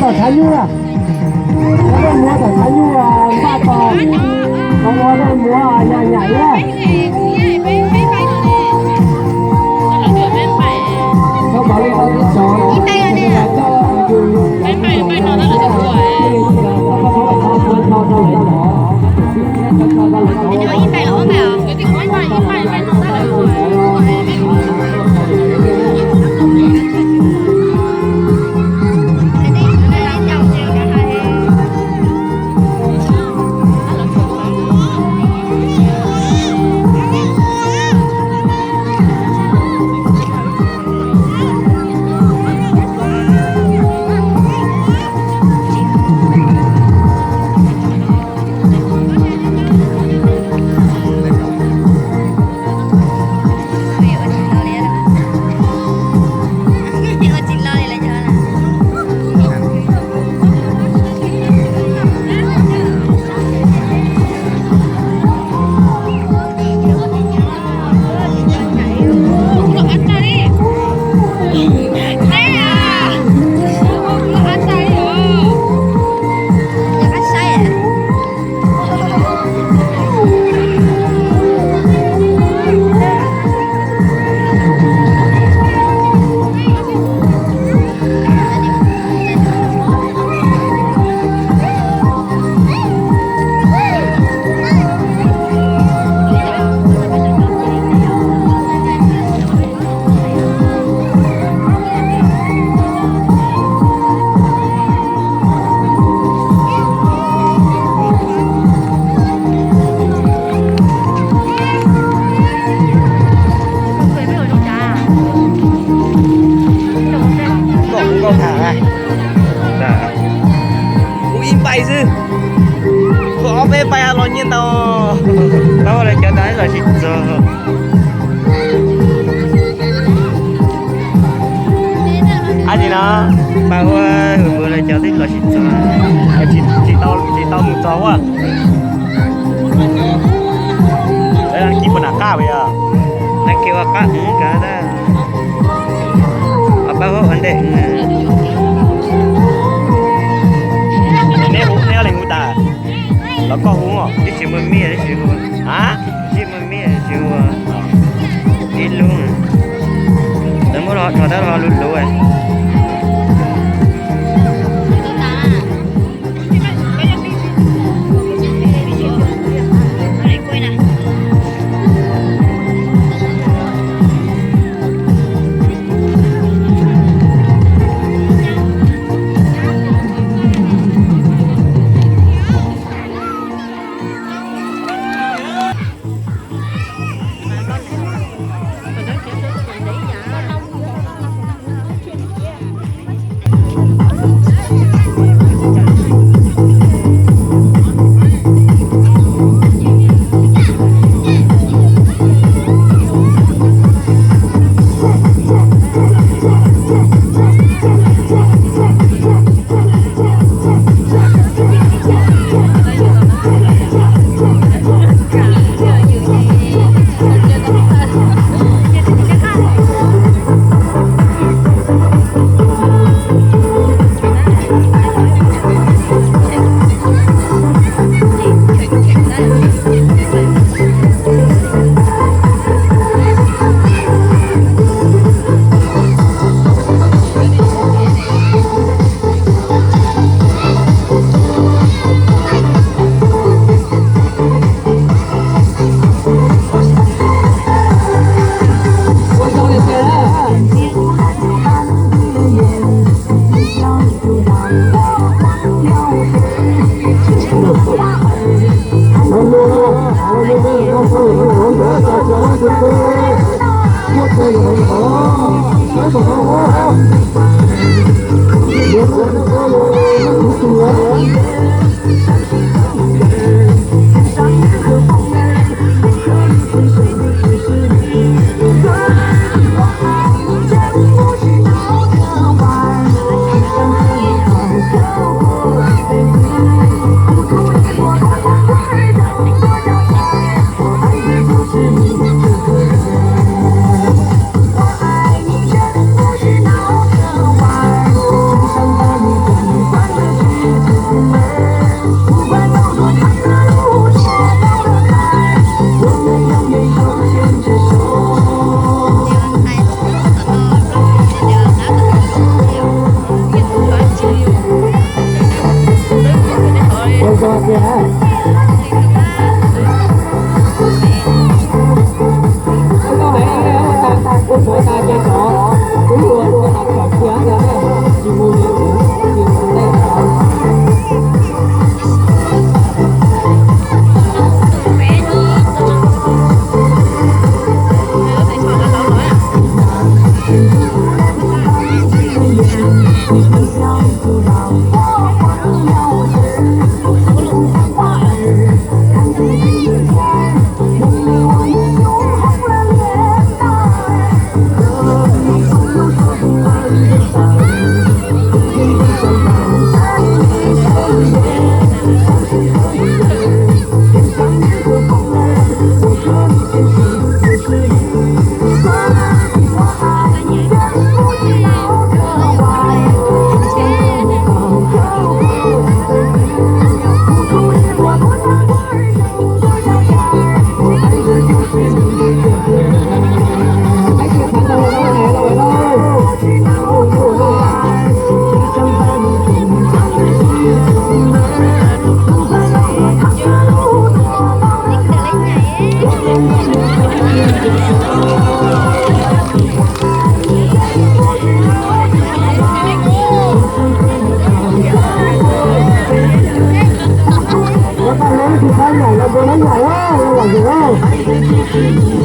Thav nyuj, leej muam thav nyuj npaj tos, ua leej muam nyam nyam na. Nkauj nkauj tham na. Kuv ib npaim xwb, kuv ob peb npaim los nyiaj ntau. Pab ua lawv cov tas los tsis txog. Ab tsi no, pab ua hwm ua lawv cov twb los tsis txog, tsis tau mus txog ua. Kib puas nram qab yog, nag kis ua qab kav, pab ua ntej. Neb hu, neb leej hu tas los koj hu os, tib tsis muaj miaj tib tsis hu. A, tib muaj miaj tsis hu. Ib lub, lawv muab rho tab rho lub lub. Koj sawv tau lawm, vawv nrad. Mus nyais,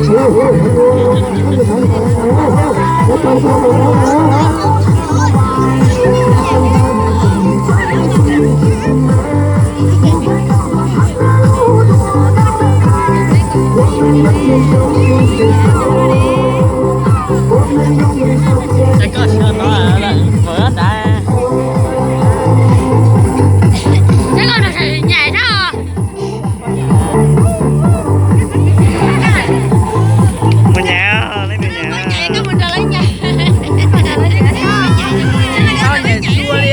leej twg nyais? Tau nyais txhua li.